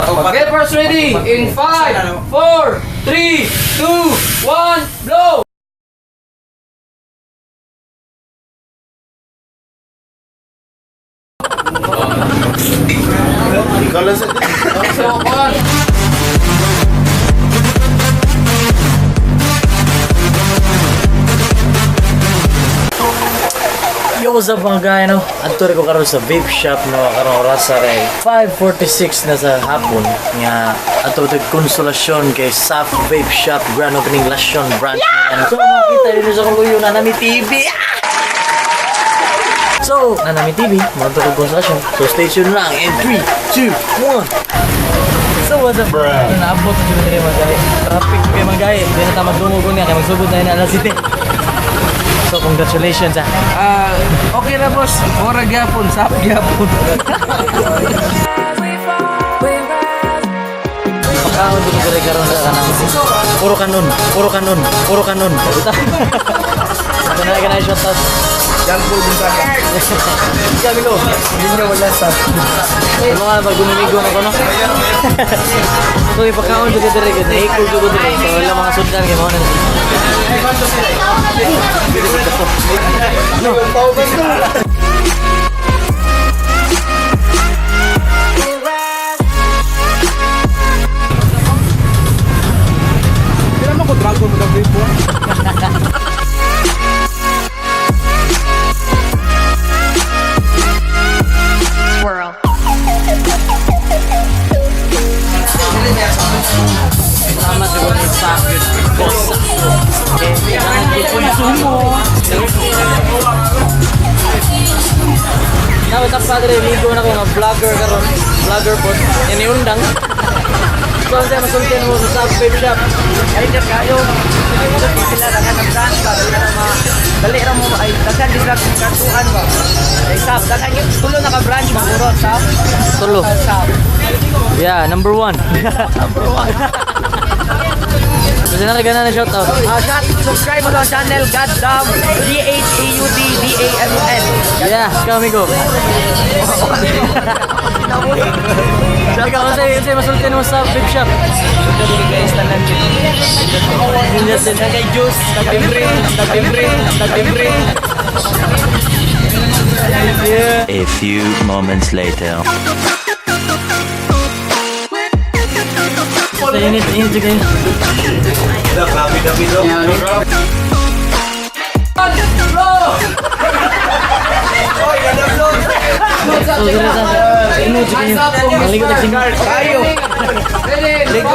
Okay, first ready. In 5, 4, 3, 2, 1, blow! Ikaw lang sa So, on. Yo, what's up mga guy, no? Adto ko karon sa vape shop, no? Karong orasa kay 5:46 na sa hapon nga ato tag konsolasyon kay Saf Vape Shop grand opening Lasyon branch na. So makita dito sa kuluyo na nami TV. Ah! So, na nami TV, mo to kog konsolasyon. So stay tuned lang in 3, 2, 1. So what's up? Bruh. Naabot na jud diri mga guy. Traffic kay mga guy. Di na ta magdungog niya kay magsugod na ina alas 7. So congratulations ah. Ah, okay na boss. Ora gyapon, sap gyapon. Pagkaon din ko karon sa kanang puro kanon, puro kanon, puro kanon. Ito na ka na shot out. John Paul Gonzaga. Kami ko. Hindi niya wala sa. Yung mga pag-umigo na ko no. So ipakaon jud diri gud, naikol jud diri. So wala mga sundan kay mao na. No. Hindi naman ko dragon mo gagawin po. Squirrel. Salamat jud ni sa boss. Okay, konsumo. Nawit ang padre, ligo na ko nga vlogger karon. Vlogger po. Ini undang. So, ang masulti mo sa Sub Vape Shop. Ay, sir, kayo. Sila daghan ng branch ba? Dali ra ma dali ra mo ay daghan di sila katuan ba. Ay sab daghan gyud tulo na ka branch maguro sab. Tulo. Sab. Yeah, number one. Number one. Kasi na na shout out. Ah, shot, subscribe mo sa channel Goddamn G H A U D D A M N. Yeah, kami ko. Ikaw, kasi masulti mo sa vape shop. Guys, tanan Justin. Kay juice, libre, libre, libre. Yeah. A few moments later. Sa init, init juga yun. Grabe dami do. Blow! Oy, ganda So, dito sa init juga yun. Maligo tag single. Kayo. Ready, 5,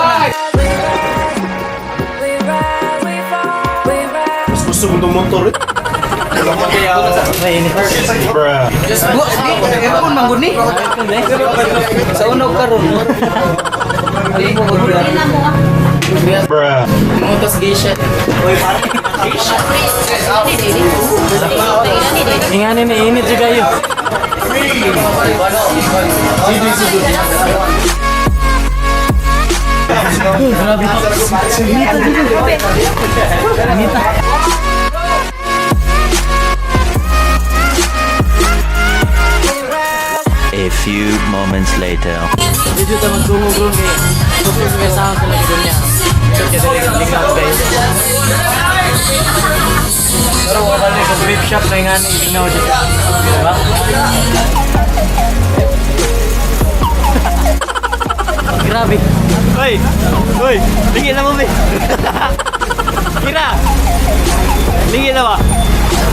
Mas gusto ko itong motor eh. Ay, init. Bu, di, aircon man gud ni. Sa unog karon. Di mo mag Mutas geisha. Ingani ni init juga yun. Grabe. Inita dito. Inita. A few moments later. Medyo ta magdungog ron kay super may sound talaga dun niya. So kaya dili ka lingaw guys. Pero wala na sa vape shop na nga ni lingaw dito. Diba? Grabe. Hoy! Hoy! Lingi na mo, be. Kira! Lingi na ba?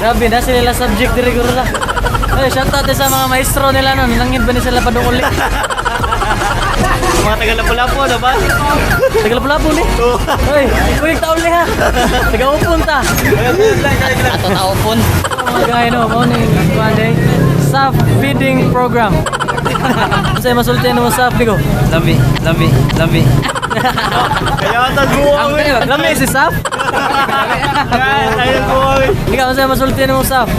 Grabe na sila subject diri guro la. Ay, shout out sa mga maestro nila nun. Langit ba ni sila padung uli? Mga taga-lapu-lapu, ano ba? Tagalapulapo ni. Ay, uy, taon ha. Taga-upon ta. Ato taupon. Mga guy, no, mo ni kuan day. Staff feeding program. Sa masulti mo staff ko. Lami, lami, lami. Kaya ata buwang eh. Lami si staff. Kaya buwang eh. Ikaw sa masulti mo staff.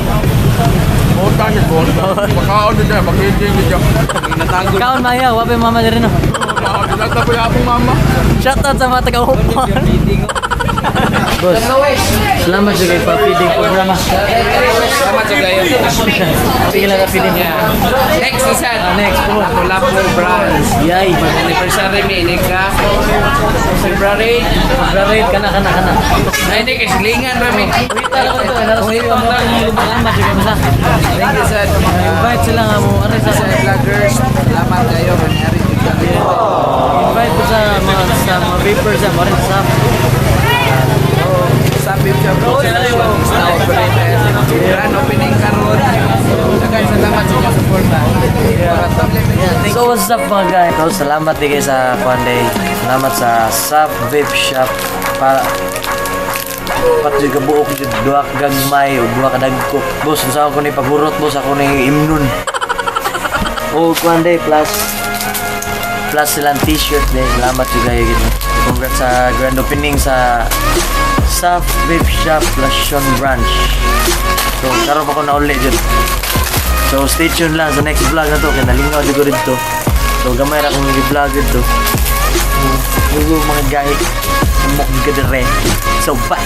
Bota niya, bota. Makaon niya, makiking niya. Kaon maya, wa pa mama diri no. Makaon niya, Shout out po yung akong mama. Shout out sa mga taga-Upan. Boss, salamat sa kay pa-feeding programa. Salamat sa kayo. Sige lang ka-feeding. Next isa. Ah, next po. Lapu-Lapu Branch. Yay. Anniversary mi ini ka. February. February kana kana kana. Na ini kay silingan ra mi. Wita lang ko ito. Salamat sa kayo sa. Thank you sir. Invite sila nga mo. Ano sa Sa vloggers, salamat kayo kanyari jud kami. Invite ko sa mga vapers sa mga sa Sa Vape Shop Consolacion is now operated. Grand opening karon. Daghang salamat sa inyong suporta. So what's up, mga guys? So, salamat din kayo sa kuan day. Salamat sa Sap Vape Shop para pat jud ka buok jud, duha ka gagmay o duha ka dagko. Boss, unsa ako ni paghurot, boss, ako ni imnon. O kuan day plus plus silang t-shirt day. Salamat jud kayo gid. Congrats sa grand opening sa Sap Vape Shop Lacion Branch. So karon pa ko na uli jud. So stay tuned lang sa next vlog na to kay nalingaw jud ko dito. So gamay ra akong i-vlog dito. Mugo mga gahi. Mok gadere. So bye.